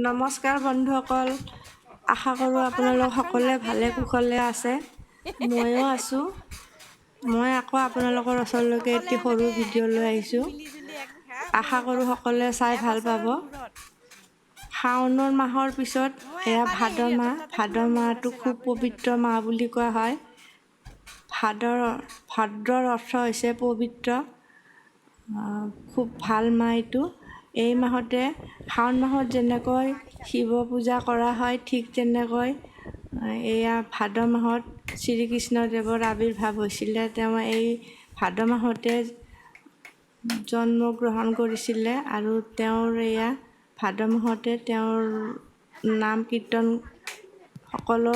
নমস্কাৰ বন্ধুসকল, আশা কৰোঁ পথাৰত আপোনালোক ভাত খাই সকলোৱে নালগে ভালে দিয়া। কুশলে আছে। ময়ো আছোঁ। মই আকৌ আপোনালোকৰ ওচৰলৈকে সকলোৱে এটি সৰু এনেকে ভিডিঅ' লৈ একেলগে আহিছোঁ। মিলি জুলি এক হা আশা কৰোঁ সকলোৱে চাই ভাল পাব। এবছৰৰ মূৰত। শাওনৰ মাহৰ পিছত মই এয়া কালি ভাদ হেৰিহঁতৰ মাহ। তাতে ভাদ ফুলনিত মাহটো আছে খুব বাবুলিহঁতৰ পবিত্ৰ তাত। মাহ বুলি কোৱা হয়। ভাদৰ ভাদ্ৰৰ অৰ্থ হৈছে পবিত্ৰ। খুব ভাল মাহ এইটো। এই মাহতে শাওণ মাহত যেনেকৈ শিৱ পূজা কৰা হয়, ঠিক তেনেকৈ এয়া ভাদ মাহত শ্ৰীকৃষ্ণদেৱৰ আৱিৰ্ভাৱ হৈছিলে। তেওঁ এই ভাদ মাহতে জন্মগ্ৰহণ কৰিছিলে আৰু তেওঁৰ এয়া ভাদ মাহতে তেওঁৰ নাম কীৰ্তন সকলো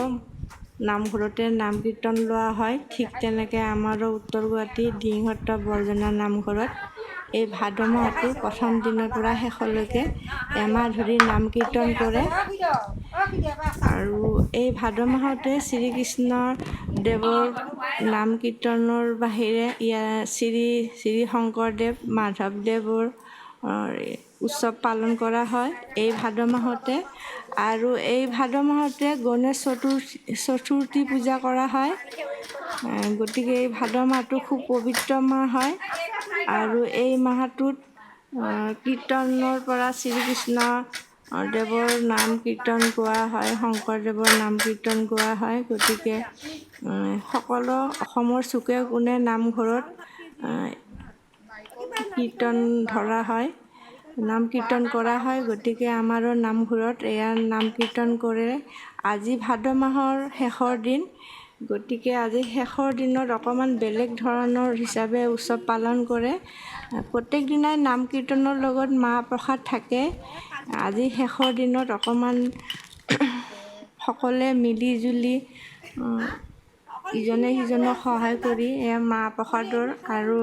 নামঘৰতে নাম কীৰ্তন লোৱা হয়। ঠিক তেনেকৈ আমাৰো উত্তৰ গুৱাহাটী দিহিংসত্ৰ বৰজনা নামঘৰত এই ভাদ মাহটো প্ৰথম দিনৰ পৰা শেষলৈকে এমাহ ধৰি নাম কীৰ্তন কৰে। আৰু এই ভাদ মাহতে শ্ৰীকৃষ্ণ দেৱৰ নাম কীৰ্তনৰ বাহিৰে ইয়াৰ শ্ৰী শ্ৰী শংকৰদেৱ মাধৱদেৱৰ উৎসৱ পালন কৰা হয় এই ভাদ মাহতে। আৰু এই ভাদ মাহতে গণেশ চতুৰ্থী পূজা কৰা হয়। গতিকে এই ভাদ মাহটো খুব পবিত্ৰ মাহ হয়। আৰু এই মাহটোত কীৰ্তনৰ পৰা শ্ৰীকৃষ্ণ দেৱৰ নাম কীৰ্তন গোৱা হয়, শংকৰদেৱৰ নাম কীৰ্তন গোৱা হয়। গতিকে সকলো অসমৰ চুকে কোণে নামঘৰত কীৰ্তন ধৰা হয়, নাম কীৰ্তন কৰা হয়। গতিকে আমাৰো নামঘৰত এয়া নাম কীৰ্তন কৰে। আজি ভাদ মাহৰ শেষৰ দিন, গতিকে আজি শেষৰ দিনত অকণমান বেলেগ ধৰণৰ হিচাপে উৎসৱ পালন কৰে। প্ৰত্যেক দিনাই নাম কীৰ্তনৰ লগত মাহ প্ৰসাদ থাকে। আজি শেষৰ দিনত অকণমান সকলোৱে মিলি জুলি ইজনে সিজনক সহায় কৰি এয়া মাহ প্ৰসাদৰ আৰু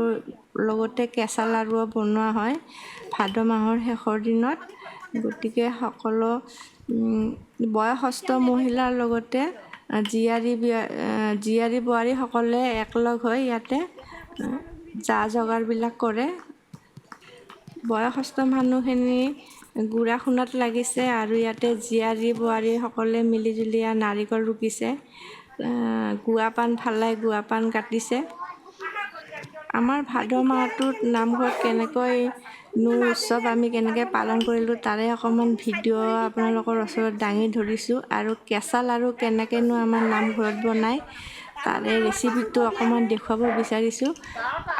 লগতে কেঁচা লাড়ুও বনোৱা হয় ভাদ মাহৰ শেষৰ দিনত। গতিকে সকলো বয়সস্থ মহিলাৰ লগতে জীয়াৰী বিয়া জীয়াৰী বোৱাৰীসকলে একলগ হৈ ইয়াতে যা যোগাৰবিলাক কৰে। বয়সস্থ মানুহখিনি গুড়া খুন্দাত লাগিছে আৰু ইয়াতে জীয়াৰী বোৱাৰীসকলে মিলি জুলি নাৰিকল ৰুকিছে, গুৱা পাণ ফালাই গুৱা পাণ কাটিছে। আমাৰ ভাদ মাহটোত নামঘৰত কেনেকৈ নো উৎসৱ আমি কেনেকৈ পালন কৰিলোঁ তাৰে অকণমান ভিডিঅ' আপোনালোকৰ ওচৰত দাঙি ধৰিছোঁ। আৰু কেঁচা লাড়ু কেনেকৈনো আমাৰ নামঘৰত বনায় তাৰে ৰেচিপিটো অকণমান দেখুৱাব বিচাৰিছোঁ।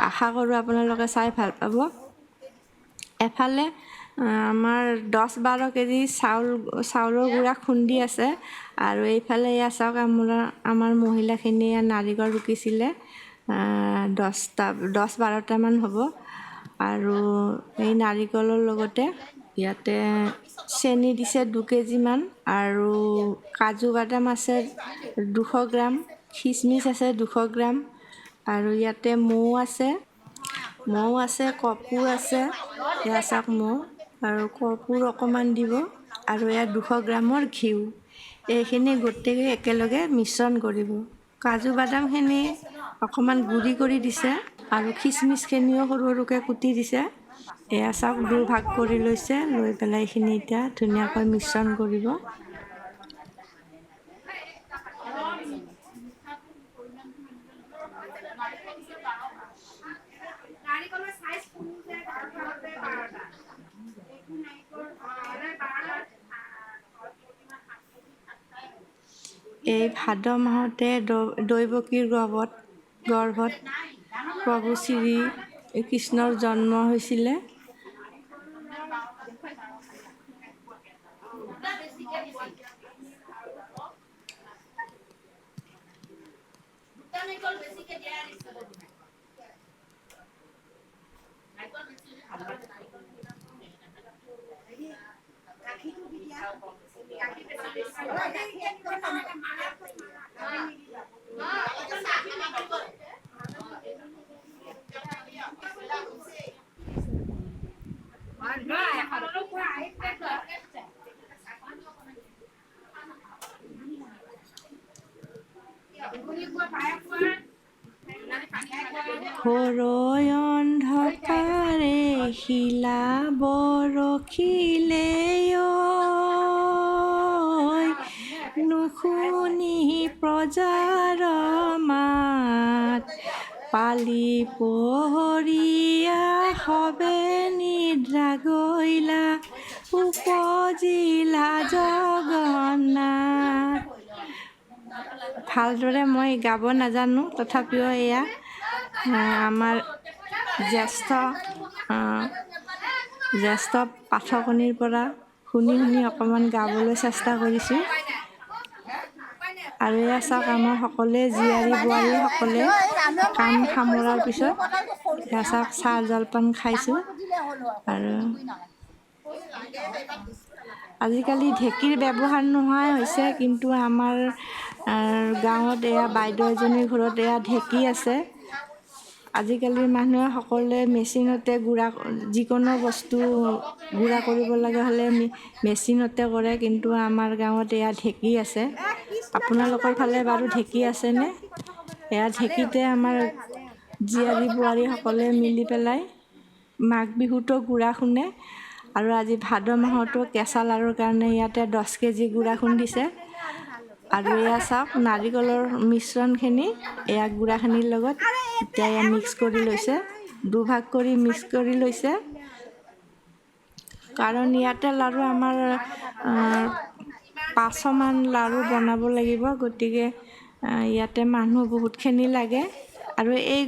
আশা কৰোঁ আপোনালোকে চাই ভাল পাব। এফালে আমাৰ 10-12 কেজি চাউলৰ গুড়া খুন্দি আছে। আৰু এইফালে এয়া চাওক, আমাৰ মহিলাখিনিয়ে নাৰিকল ৰুকিছিলে, 10-12টামান হ'ব। আৰু এই নাৰিকলৰ লগতে ইয়াতে চেনি দিছে 2 কেজিমান, আৰু কাজু বাদাম আছে 200 গ্ৰাম, খিচমিচ আছে 200 গ্ৰাম, আৰু ইয়াতে মৌ আছে, কৰ্পূৰ আছে। এয়া চাওক মৌ আৰু কৰ্পূৰ অকণমান দিব, আৰু ইয়াত 200 গ্ৰামৰ ঘিউ। এইখিনি গোটেই একেলগে মিশ্ৰণ কৰিব। কাজু বাদামখিনি অকণমান গুড়ি কৰি দিছে আৰু খিচমিচখিনিও সৰু সৰুকৈ কুটি দিছে। এয়া চাওক দুভাগ কৰি লৈছে, লৈ পেলাই এইখিনি এতিয়া ধুনীয়াকৈ মিশ্ৰণ কৰিব। এই ভাদ মাহতে দৈৱকীৰ গৰ্ভত প্ৰভু শ্ৰী কৃষ্ণৰ জন্ম হৈছিলে। ঘোৰ অন্ধকাৰে শিলা বৰষিলে অ, বজাৰ মাত, পালি পহৰীয়া সবে নিদ্ৰা গৈলা, উপজিলা জগন্নাথ। ভালদৰে মই গাব নাজানো, তথাপিও এয়া আমাৰ জ্যেষ্ঠ জ্যেষ্ঠ পাঠকনিৰ পৰা শুনি শুনি অকণমান গাবলৈ চেষ্টা কৰিছোঁ। আৰু এয়া চাওক, আমাৰ সকলোৱে জীয়াৰী বোৱাৰী সকলে কাম সামৰাৰ পিছত এয়া চাওক চাহ জলপান খাইছোঁ। আৰু আজিকালি ঢেঁকীৰ ব্যৱহাৰ নোহোৱাই হৈছে, কিন্তু আমাৰ গাঁৱত এয়া বাইদেউ এজনীৰ ঘৰত এয়া ঢেঁকী আছে। আজিকালিৰ মানুহে সকলোৱে মেচিনতে গুড়া, যিকোনো বস্তু গুড়া কৰিব লগা হ'লে মেচিনতে কৰে, কিন্তু আমাৰ গাঁৱত এয়া ঢেঁকী আছে। আপোনালোকৰ ফালে বাৰু ঢেঁকী আছেনে? এয়া ঢেঁকীতে আমাৰ জীয়াৰী বোৱাৰী সকলোৱে মিলি পেলাই মাঘ বিহুতো গুড়া খুন্দে। আৰু আজি ভাদ মাহতো কেঁচা লাৰুৰ কাৰণে ইয়াতে 10 কেজি গুড়া খুন্দিছে। আৰু এয়া চাওক, নাৰিকলৰ মিশ্ৰণখিনি এয়া গুড়াখিনিৰ লগত এতিয়া এয়া মিক্স কৰি লৈছে, দুভাগ কৰি মিক্স কৰি লৈছে। কাৰণ ইয়াতে লাড়ু আমাৰ 500মান লাড়ু বনাব লাগিব, গতিকে ইয়াতে মানুহ বহুতখিনি লাগে। আৰু এই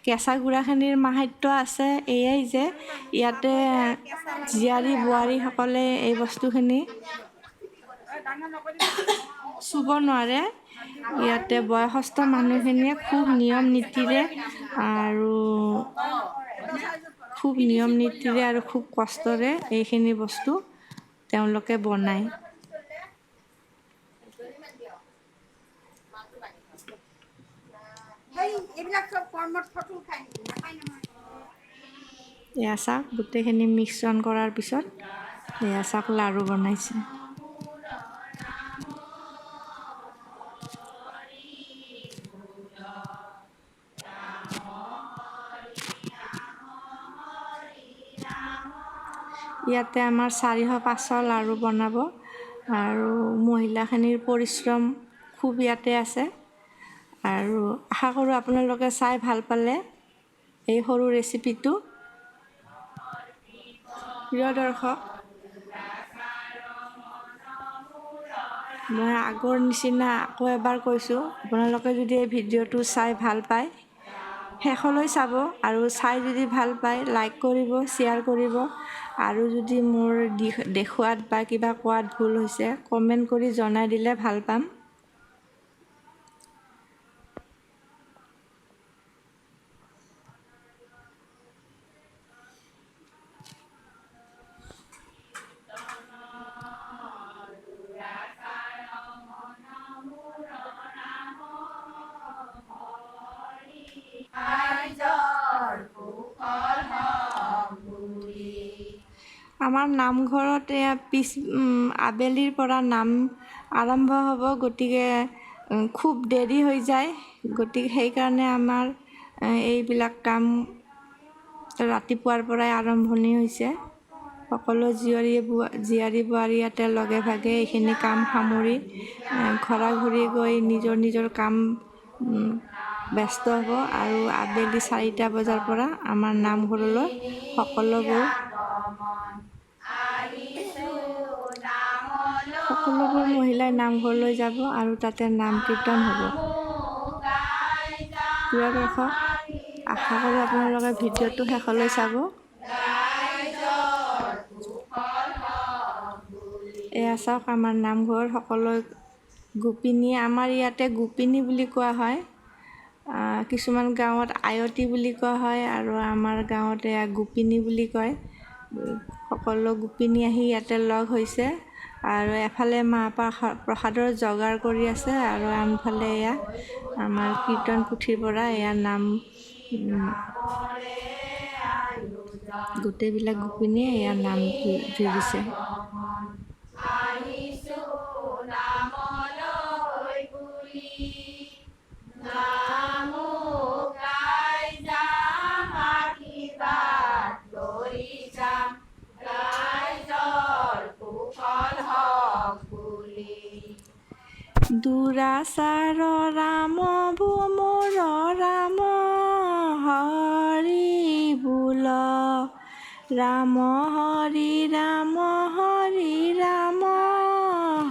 কেঁচা গুড়াখিনিৰ মাহাত্ম্য আছে এয়াই যে ইয়াতে জীয়াৰী বোৱাৰীসকলে এই বস্তুখিনি চুব নোৱাৰে। ইয়াতে বয়সস্থ মানুহখিনিয়ে খুব নিয়ম নীতিৰে আৰু খুব নিয়ম নীতিৰে আৰু খুব কষ্টৰে এইখিনি বস্তু তেওঁলোকে বনায়। এয়া চাওক, গোটেইখিনি মিশ্ৰণ কৰাৰ পিছত এয়া চাওক লাড়ু বনাইছে। ইয়াতে আমাৰ 400-500 লাড়ু বনাব আৰু মহিলাখিনিৰ পৰিশ্ৰম খুব ইয়াতে আছে। আৰু আশা কৰোঁ আপোনালোকে চাই ভাল পালে এই সৰু ৰেচিপিটো। প্ৰিয় দৰ্শক, মই আগৰ নিচিনা আকৌ এবাৰ কৈছোঁ, আপোনালোকে যদি এই ভিডিঅ'টো চাই ভাল পায় শেষলৈ চাব, আৰু চাই যদি ভাল পায় লাইক কৰিব, শ্বেয়াৰ কৰিব, আৰু যদি মোৰ দেখুৱাত বা কিবা কোৱাত ভুল হৈছে কমেণ্ট কৰি জনাই দিলে ভাল পাম। আমাৰ নামঘৰত এয়া পিছ আবেলিৰ পৰা নাম আৰম্ভ হ'ব, গতিকে খুব দেৰি হৈ যায়, গতিকে সেইকাৰণে আমাৰ এইবিলাক কাম ৰাতিপুৱাৰ পৰাই আৰম্ভণি হৈছে। সকলো জীয়াৰী বোৱাৰী ইয়াতে লগে ভাগে এইখিনি কাম সামৰি ঘৰা ঘৰি গৈ নিজৰ নিজৰ কাম ব্যস্ত হ'ব। আৰু আবেলি 4টা বজাৰ পৰা আমাৰ নামঘৰলৈ সকলোবোৰ মহিলাই নামঘৰলৈ যাব আৰু তাতে নাম কীৰ্তন হ'ব। প্ৰিয় দৰ্শক, আশা কৰোঁ আপোনালোকে ভিডিঅ'টো শেষলৈ চাব। এয়া চাওক আমাৰ নামঘৰ, সকলো গোপিনী, আমাৰ ইয়াতে গোপিনী বুলি কোৱা হয়, কিছুমান গাঁৱত আয়তী বুলি কোৱা হয়, আৰু আমাৰ গাঁৱত এয়া গোপিনী বুলি কয়। সকলো গোপিনী আহি ইয়াতে লগ হৈছে আৰু এফালে মাহ প্ৰসাদৰ যোগাৰ কৰি আছে, আৰু আনফালে এয়া আমাৰ কীৰ্তন পুথিৰ পৰা এয়া নাম গোটেইবিলাক গোপিনীয়ে এয়া নাম জুৰিছে। দুৰাচাৰ ৰাম মোৰ ৰাম হৰি বোল, ৰাম হৰি ৰাম হৰি ৰাম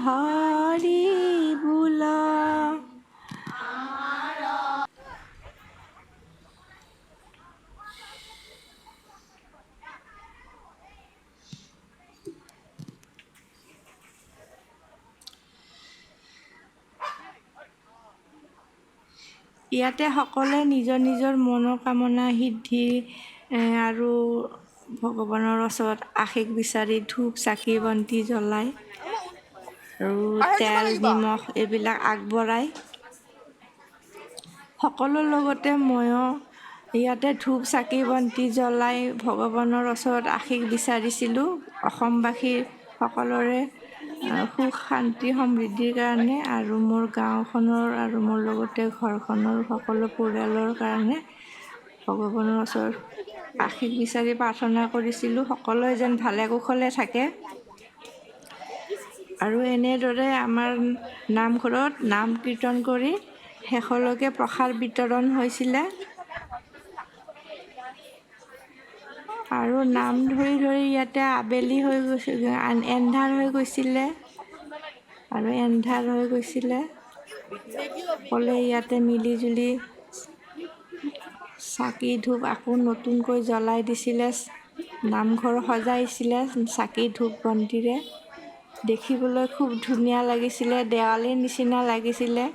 হৰি বোল। ইয়াতে সকলোৱে নিজৰ নিজৰ মনোকামনা সিদ্ধি আৰু ভগৱানৰ ওচৰত আশীষ বিচাৰি ধূপ চাকি বন্তি জ্বলায় আৰু তেল নিমখ এইবিলাক আগবঢ়ায়। সকলোৰ লগতে ময়ো ইয়াতে ধূপ চাকি বন্তি জ্বলাই ভগৱানৰ ওচৰত আশীষ বিচাৰিছিলোঁ অসমবাসীৰ সকলোৰে সুখ শান্তি সমৃদ্ধিৰ কাৰণে আৰু মোৰ গাঁওখনৰ আৰু মোৰ লগতে ঘৰখনৰ সকলো পৰিয়ালৰ কাৰণে ভগৱানৰ ওচৰত আশীষ বিচাৰি প্ৰাৰ্থনা কৰিছিলোঁ, সকলোৱে যেন ভালে কুশলে থাকে। আৰু এনেদৰে আমাৰ নামঘৰত নাম কীৰ্তন কৰি শেষলৈকে প্ৰসাদ বিতৰণ হৈছিলে। আৰু নাম ধৰি ধৰি ইয়াতে আবেলি হৈ গৈছে, এন্ধাৰ হৈ গৈছিলে আৰু এন্ধাৰ হৈ গৈছিলে। সকলোৱে ইয়াতে মিলি জুলি চাকি ধূপ আকৌ নতুনকৈ জ্বলাই দিছিলে, নামঘৰ সজাইছিলে চাকি ধূপ বন্তিৰে। দেখিবলৈ খুব ধুনীয়া লাগিছিলে, দেৱালীৰ নিচিনা লাগিছিলে।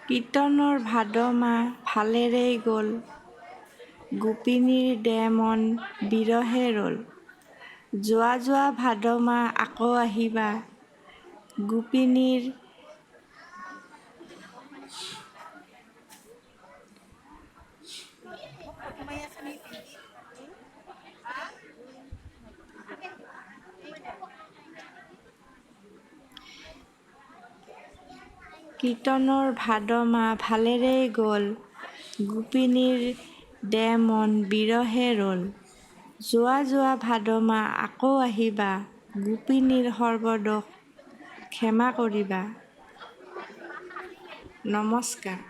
কীৰ্তনৰ ভাদ মাহ ভালেৰেই গ'ল, গোপিনীৰ দেহ মন বিৰহে ৰ'ল। যোৱা যোৱা ভাদ মাহ আকৌ আহিবা, গোপিনীৰ কীৰ্তনৰ ভাদ মাহ ভালেৰেই গ'ল, গোপিনীৰ দেহ মন বিৰহে ৰ'ল। যোৱা যোৱা ভাদ মাহ আকৌ আহিবা, গোপিনীৰ সৰ্বদোষ ক্ষমা কৰিবা। নমস্কাৰ।